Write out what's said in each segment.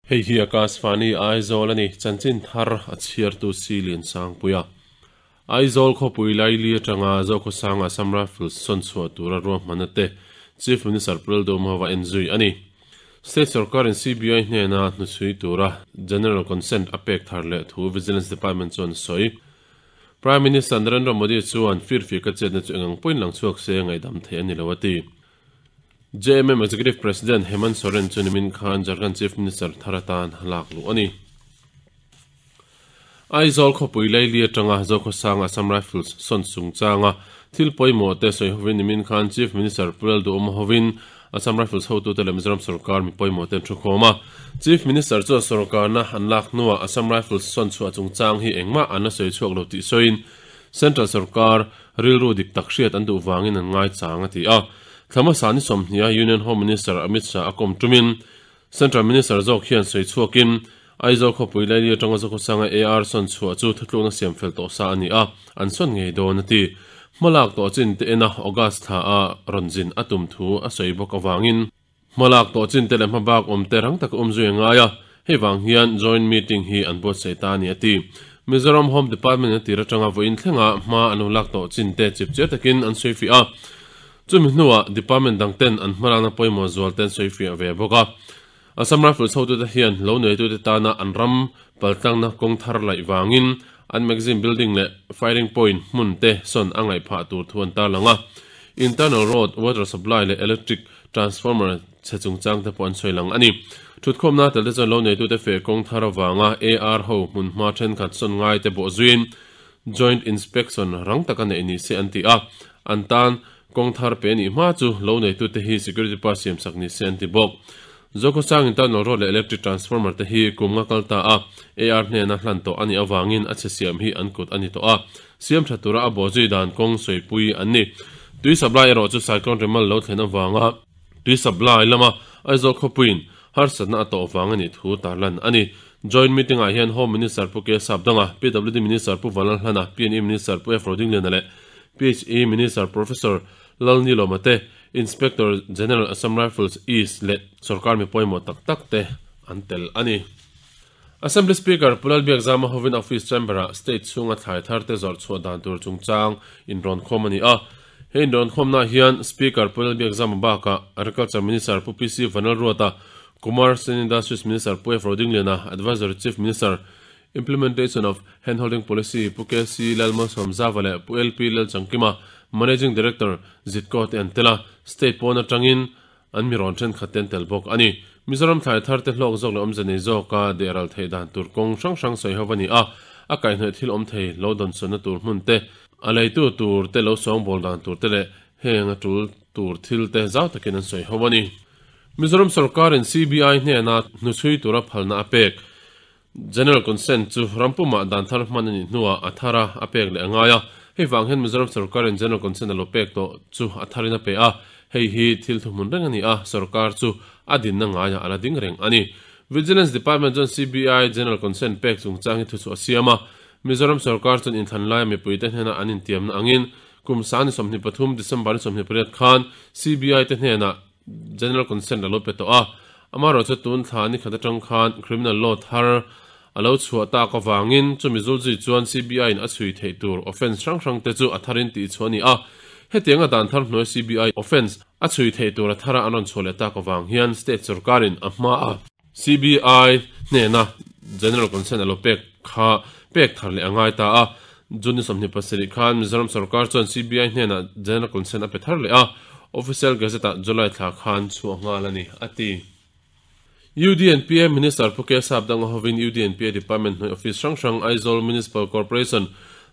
Hei hi Akashvani Aizawl a ni, chanchin thar a chhiartu Si Liansangpuia. Aizawl khawpui laili atanga Zokhawsanga Assam Rifles sawn chhuah tura ruahmanna te Chief Minister Pu Lalduhmova en zui a ni. State sorkarin CBI hnena hnuchhui tura General Consent a pek thar leh thu Vigilance Department chuan a sawi. Prime Minister Narendra Modi chuan firfiaka chetna chu engang pawhin lang chhuak se ngaihdam theih a ni lo a ti. JMM Executive President Hemant Soren chu nimin khan Jharkhand Chief Minister thar atan lak luh a ni. Aizawl khawpui Laili atanga Zokhawsanga Assam Rifles sawn chungchanga thil pawimawh te sawi hovin nimin khan Chief Minister Pu Lalduhawma hovin Assam Rifles hotute leh Mizoram sorkar mi pawimawh te an thukhawm a. Chief Minister chuan sorkarna an lak hnuah Assam Rifles sawn chhuah chungchang hi engmah an la sawi chhuak lo tih sawiin Central sorkar rilru dik tak hriat an duh vangin an ngaichang a ti a. Thla hmasa ni sawmhniha Union Home Minister Amit Shah a kawm tumin Central Minister zawk hian sawi chhuakin Aizawl khawpui Laili atanga Zokhawsanga AR sawn chhuah chu thutlukna siam fel tawh sa a ni a, an sawn ngei dawn a ti. Hmalak tawh chin te ena August thla a rawn zin a tum thu a sawi bawk avangin hmalak tawh chin te leh hmabak awm te rang taka um zui a ngai a, hei vang hian joint meeting hi an buatsaih ta a ni a ti. Mizoram Home Department a tir atanga vawiin thlenga hma an lo lak tawh chin te chipchiar takin an sawi fiah a. Chumi hnuah department dang ten an hmalakna pawimawh zual te an sawi fiah ve bawk a. Assam Rifles hotute hian lo neitute tana an ram paltlangna kawng thar laih vangin an magazine building leh firing point hmun te sawn a ngaih phah tur thu an tarlang a. Internal road, water supply leh electric transformer chhe chungchang te pawh an sawi lang a ni. Thutkhawmna tel te chuan lo neitute feh kawng thar avanga AR ho hmunhma thenkhat sawn ngai te bawh zuiin Joint Inspection rang taka neih ni se an ti a, an tan kawng thar pe nih hma chu lo neitute hi security pass siam sak ni se an ti bawk. Zokhawsang internal road leh electric transformer te hi kum nga kal ta a, AR hnena hlan tawh a nih avangin a chhe siam hi an kut a ni tawh a, siam tha tura a bawhzui dan kawng sawipui an ni. Tui supply erawh chu Cyclone Remal lo thlen avanga tui supply lama Aizawl khawpuiin harsatna a tawh vang a nih thu tarlan a ni. Joint meeting ah hian Home Minister Pu K Sapdanga, PWD Minister Pu Vanlalhlana, PNE Minister Pu F Rodingliana leh PHE Minister Professor Lalnilawma te, Inspector General Assam Rifles East leh sorkar mi pawimawh tak tak te an tel a ni. Assembly Speaker Pu Lalbiakzama hovin Office Chamber ah State chhunga thlai thar te zawrh chhuah dan tur chungchang inrawnkhawm a ni a. He inrawnkhawmna hian Speaker Pu Lalbiakzama bakah Agriculture Minister Pu PC Vanlalruata, Commerce and Industries Minister Pu F Rodingliana, Advisory Chief Minister, Implementation of Handholding Policy Pu KC Lalmalsawmzava leh Pu LP Lalchangkima, Managing Director, Zitco te an tel a, State pawn atangin an mi rawn thenkhat te an tel bawk a ni. Mizoram thlai thar te hlawk zawk leh awmze nei zawka deh ral theih dan tur kawng hrang hrang sawi ho a ni a, a kaihhnawih thil awm thei lo dawnsawnna tur hmun te, a leitu tur te lo sawngbawl dan tur te leh heng a tul tur thil te zau takin an sawi ho a ni. Mizoram sorkarin CBI hnena hnuchhui tura phalna a pek General Consent chu rampumah dan thar hman a nih hnuah a thar a, a pek leh a ngai a. Hei vang hian Mizoram sorkarin General Consent a lo pek tawh chu a tharin a pe a, hei hi thil thuhmun reng a ni a, sorkar chu a dinna ngaiah a la ding reng a ni. Vigilance Department chuan CBI General Consent pek chungchang hi thuchhuah a siam a, Mizoram sorkar chuan inthlan laia mipuite hnena an intiamna angin kum sani 23 December ni 28 khan CBI te hnenah General Consent a lo pe tawh a, amaherawhchu tun thla ni khat atang khan Criminal Law thar a lo chhuah tak avangin chumi zulzui chuan CBI in a chhui theih tur offence hrang hrang te chu a tharin tih chhuah a ni a. Hetianga dan thar hnuai CBI offence a chhui theih tur a thara an rawn chhuah leh tak avang hian State sorkarin a hma a. CBI hnena General Consent a lo pek kha pek thar leh a ngai ta a. June ni 27 khan Mizoram sorkar chuan CBI hnenah General Consent a pe thar leh a, Official Gazette-ah July thla khan chhuah nghal a ni, a ti. UDNPA Minister Pu K Sapdanga hovin UDNPA Department hnuai office hrang hrang Aizawl Municipal Corporation,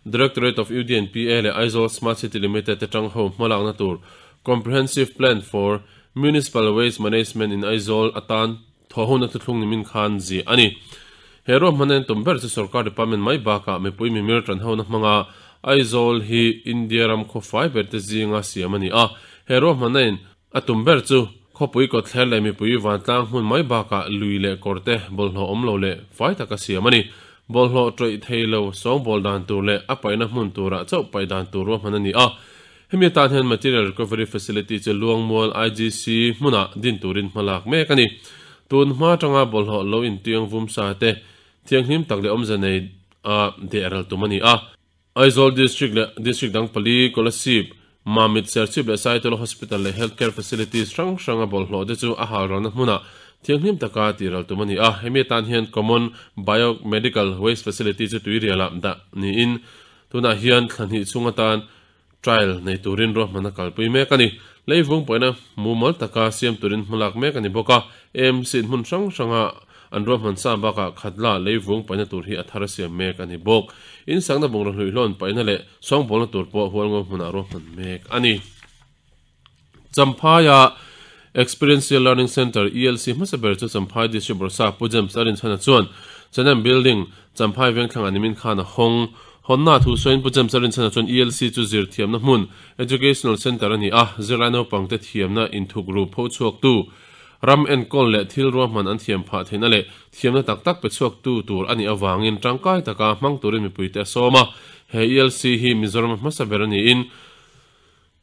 Directorate of UDNPA leh Aizawl Smart City Limited te tang ho hmalakna tur Comprehensive Plan for Municipal Waste Management in Aizawl atan thawhhuna thuthlung nimin khan ziah a ni. He ruahmanna en tum ber chu sorkar department mai bakah mipui mimir tanhona hmanga Aizawl hi India ram khawfai ber te zinga siam a ni a. He ruahmanna in a tum ber chu khawpui kawtthler leh mipui vantlang hmun mai bakah lui leh kawr te bawlhhlawh awm lo leh fai taka siam a ni. Bawlhhlawh tawih thei lo sawngbawl dan tur leh a paihna hmun turah chauh paih dan tur ruahman a ni a. Hemi atan hian Material Recovery Facility chu Luangmual IGC hmunah din turin hma lak mek a ni. Tun hma atanga bawlhhlawh lo intiang vum sa te thianghlim tak leh awmze nei a deh ral tum a ni a. Aizawl District leh District dang pali, Kolasib, Mamit, Serchhip leh Saitual Hospital leh Health Care Facilities hrang hranga bawlhhlawh te chu a hal ralna hmunah thianghlim taka tih ral tum a ni a. Hemi atan hian Common Biomedical Waste Facility chu tuirialah dah niin tunah hian thla hnih chhung atan Trial nei turin ruahman a kalpui mek a ni. Leivung pawhina mumal taka siam turin hmalak mek a ni bawk a. AMC in hmun hrang hranga an ruahman sa bakah khatla leivung paihna tur hi a thar a siam mek a ni bawk. In sakna bungraw hluihlawn paihna leh sawngbawlna tur pawh Hualngo hmunah ruahman mek a ni. Champhaia Experiential Learning Centre, ELC, hmasa ber chu Champhai District Bawrhsap Pu James Arinchhana chuan Chanem Building, Champhai Vengthlangah nimin khan a hawng. Hawnna thu sawiin Pu James Arinchhana chuan ELC chu zirthiamna hmun, Educational Centre, a ni a, zirlai naupangte thiamna inthuk ru pho chhuaktu, ram enkawl leh thil ruahman an thiam phah theihna leh thiamna tak tak pe chhuaktu tur a nih avangin tangkai taka hmang turin mipuite a sawm a. He ELC hi Mizoram hmasa ber a niin,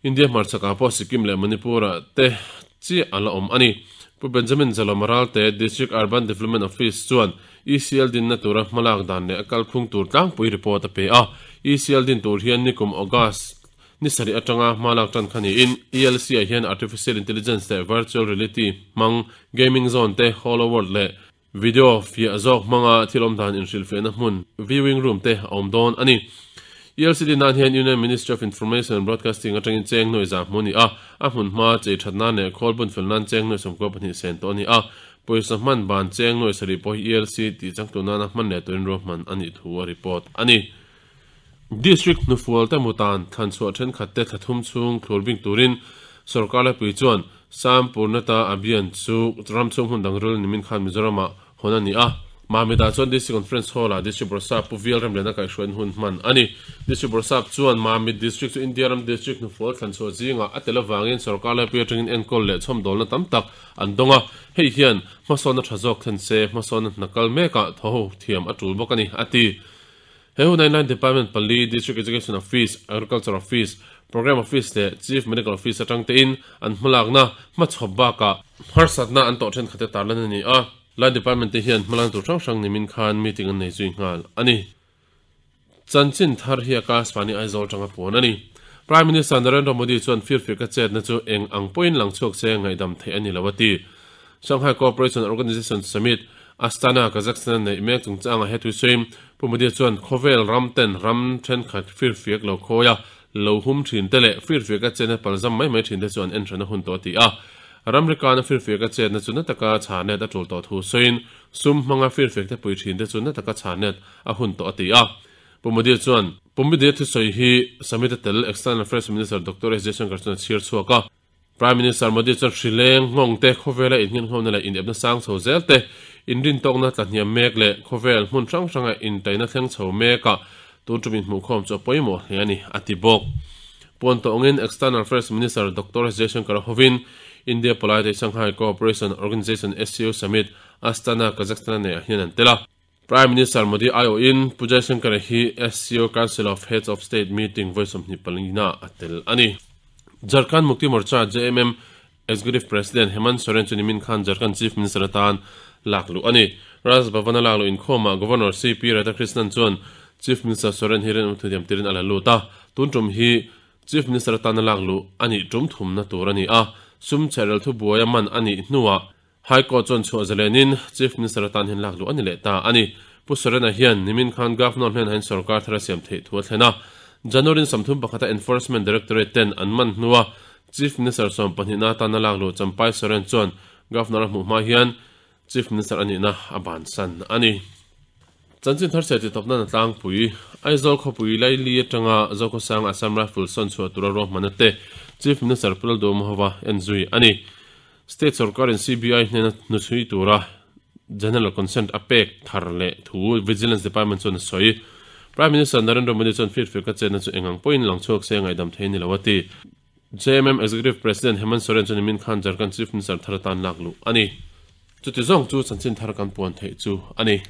India hmarchhakah pawh Sikkim leh Manipur-ah te chiah a la awm a ni. Pu Benjamin Zalawma Ralte, District Urban Development Office chuan ECL dinna tura hmalak dan leh a kalphung tur tlangpui report a pe a. ECL din tur hian nikum August ni sarih atanga hmalak tan kha niin ELC-ah hian Artificial Intelligence leh Virtual Reality hmang gaming zone te, Holo World leh Video fiah zawk hmanga thil awm dan inhrilhfiahna hmun, viewing room, te a awm dawn a ni. ELCD nan hian Union Ministry of Information and Broadcasting atangin cheng nuai za hmu a ni a, a hmun hma chei that nan leh khawl bun fel nan cheng nuai 12 sen tawh a ni a, pawisa hman ban cheng nuai sarih pawh hi ELC tih changtu nana hman leh turin ruahman a nih thu a report a ni. District hnufual te mutan thlanchhuah thenkhat te thla thum chhung thlur bing turin sorkar laipui chuan Sampurnata Abhiyan chu ram chhung hmun dang rul nimin khan Mizoramah hawn a ni a. Mamit-ah chuan District Conference Hall-ah District Bawrhsap Pu Vial Remliana kaihhruaiin hun hman a ni. District Bawrhsap chuan Mamit District chu India ram District hnufual thlanchhuah zingah a tel avangin sorkar laipui atangin enkawl leh chhawmdawlna tam tak an dawng a, hei hian hmasawnna tha zawk thlen se hmasawnna hna kal mekah thaw thiam a tul bawk a ni, a ti. He hun hian Line Department pali, District Education Office, Agriculture Office, Programme Office leh Chief Medical Office atang tein an hmalakna hmachhawp bakah harsatna an tawh thenkhat te tarlan a ni a. Line Department te hian hmalakna tur hrang hrang nimin khan meeting an nei zui nghal a ni. Chanchin thar hi Akashvani Aizawl tanga puan a ni. Prime Minister Narendra Modi chuan firfiaka chetna chu eng ang pawhin lang chhuak se ngaihdam theih a ni lo a ti. Shanghai Cooperation Organization Summit, Astana, Kazakhstan-a neih mek chungchangah he thu sawiin Pu Modi chuan khawvel ram ten ram thenkhat firfiak lo khawi a, lo hum thin te leh firfiaka chetna palzam mai mai thin te chu an enhran a hun tawh a ti a. Ramrikana firfiaka chetna chu na taka chhanet a tul tawh thu sawiin sum hmanga firfiak te pui thin te chu na taka chhanet a hun tawh a ti a. Pu Modi chuan Pu Modi thusawi hi Summit-a tel External Affairs Minister Doctor S Jaishankar chuan a chhiar chhuak a. Prime Minister Modi chuan hrileng nghawng te, khawvela innghenghawna leh inepna sang chho zel te, inrintawkna tlahniam mek leh khawvel hmun hrang hranga intaina thleng chho mekah tun tum inhmuhkhawm chu a pawimawh hle a ni, a ti bawk. Puan tawngin External Affairs Minister Doctor S Jaishankar hovin India palaite Shanghai Cooperation Organization, SCO, Summit, Astana, Kazakhstan-a neihah hian an tel a. Prime Minister Modi aiawhin Pu Jaishankar hi SCO Council of Heads of State meeting vawi 25 na a tel a ni. Jharkhand Mukti Morcha, JMM, Executive President Hemant Soren chu nimin khan Jharkhand Chief Minister atan lak luh a ni. Raj Bhavan-a lak luh inkhawmah Governor CP Radhakrishnan chuan Chief Minister Soren hi rinawm thutiam tirin a la lut a, tun tum hi Chief Minister atana lak luh a nih tum thumna tur a ni a, sum chhehrel thubuaia man a nih hnuah High Court chuan chhuah zalenin Chief Minister atan hian lak luh a ni leh ta a ni. Pu Sorena hian nimin khan Governor hnenah hian sorkar thar a siam theih thu a thlen a. January 31 a Enforcement Directorate ten an man hnua Chief Minister 12 atana lak luh Champai Soren chuan Governor a hmuh hma hian Chief Minister a nihna a bansan a ni. Chanchin thar chhe titawp nan a tlangpui. Aizawl khawpui Laili atanga Zokhawsang Assam Rifle sawn chhuah tura ruahmanna te Chief Minister Pu Lalduhoma hova enzui a ni. State sorkarin CBI hnena hnuchhui tura General Consent a pek thar leh thu Vigilance Department chuan a sawi. Prime Minister Narendra Modi chuan firfiak a chetna chu engang pawhin lang chhuak se ngaihdam thei a ni lo a ti. JMM Executive President Hemant Soren chuan nimin khan Jharkhand Chief Minister thar atan lak luh a ni. Chuti zawng chu chanchin thar kan puan theih chu a ni.